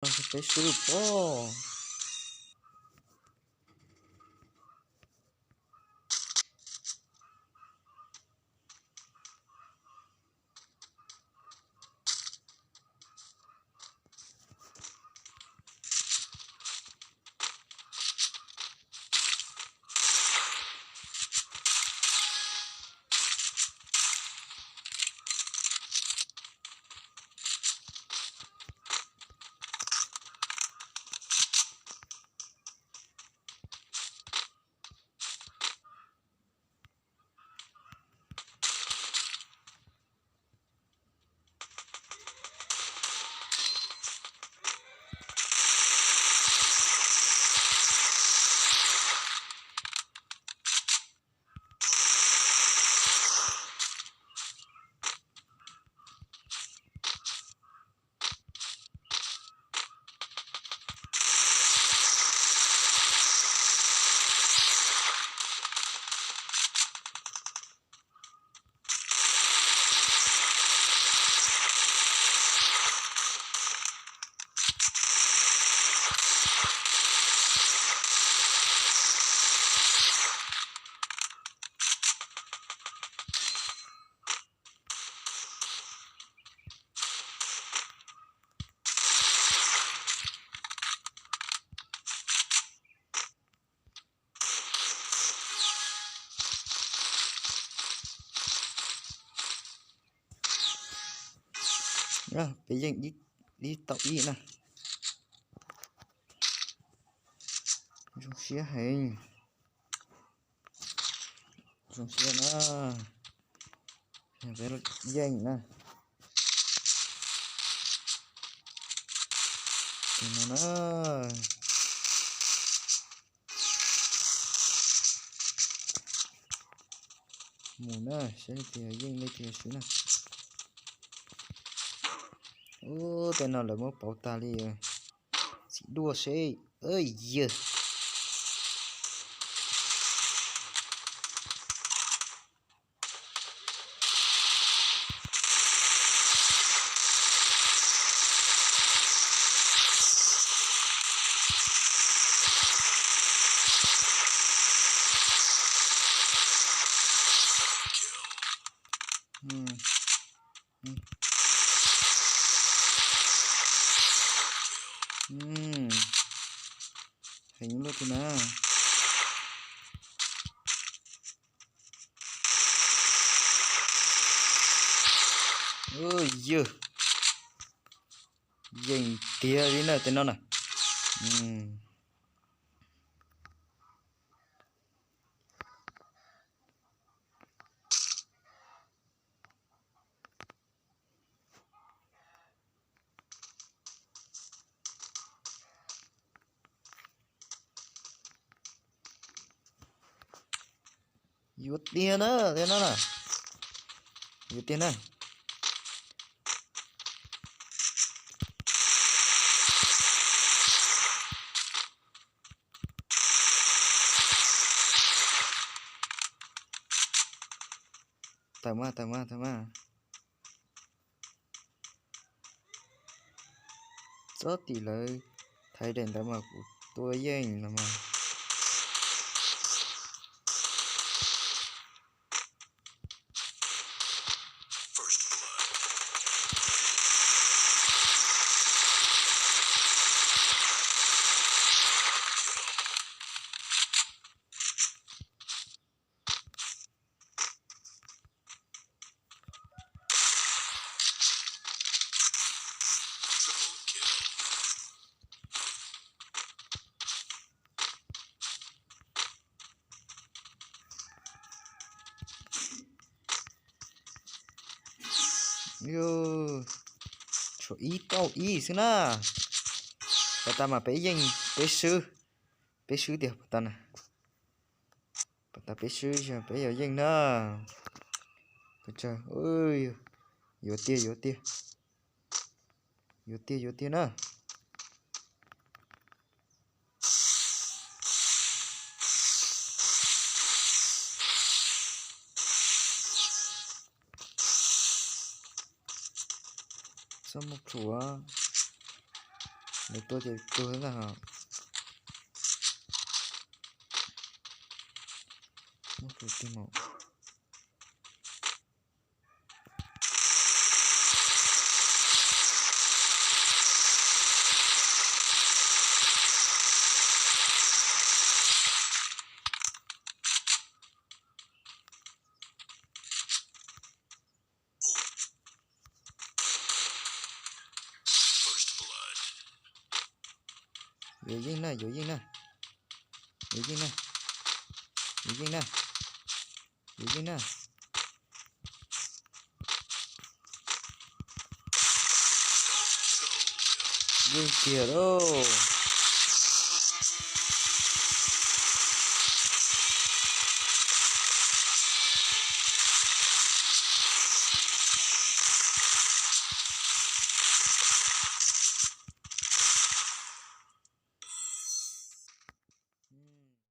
Peb swb pob. Peb yeej ib tau ib na. Zoo siab heev. Zoo siab na. Peb yeej na. Tus no na. Mus na, saib leej twg yeej leej twg swb na. Ub, tej no lawv muab pauv tag li. Txiv duaj seb. Yawg. Heev luaj tiag na. Yawg, yeej tiag li na tej no na. Yuav tiag na, tiag na. Yuav tiag na. Tawm mas, tawm mas, tawm mas. Txhob tim lawv thaiv daim ntawd mas kuv tua yeej los mas. Tshuav ib tauj ib xwb na. Pas tas mas peb yeej, peb swb, peb swb tiag pas tas na. Pas tas peb swb, peb yog yeej na. Yuav tiag, yuav tiag. Yuav tiag, yuav tiag na. Txhob muab plhuav. Nws tua ces tuag ntag os. Muab tus twg mus. Yuav yeej na, yuav yeej na. Yuav yeej na. Yuav yeej na. Yuav yeej na. Yeej tiag lauj.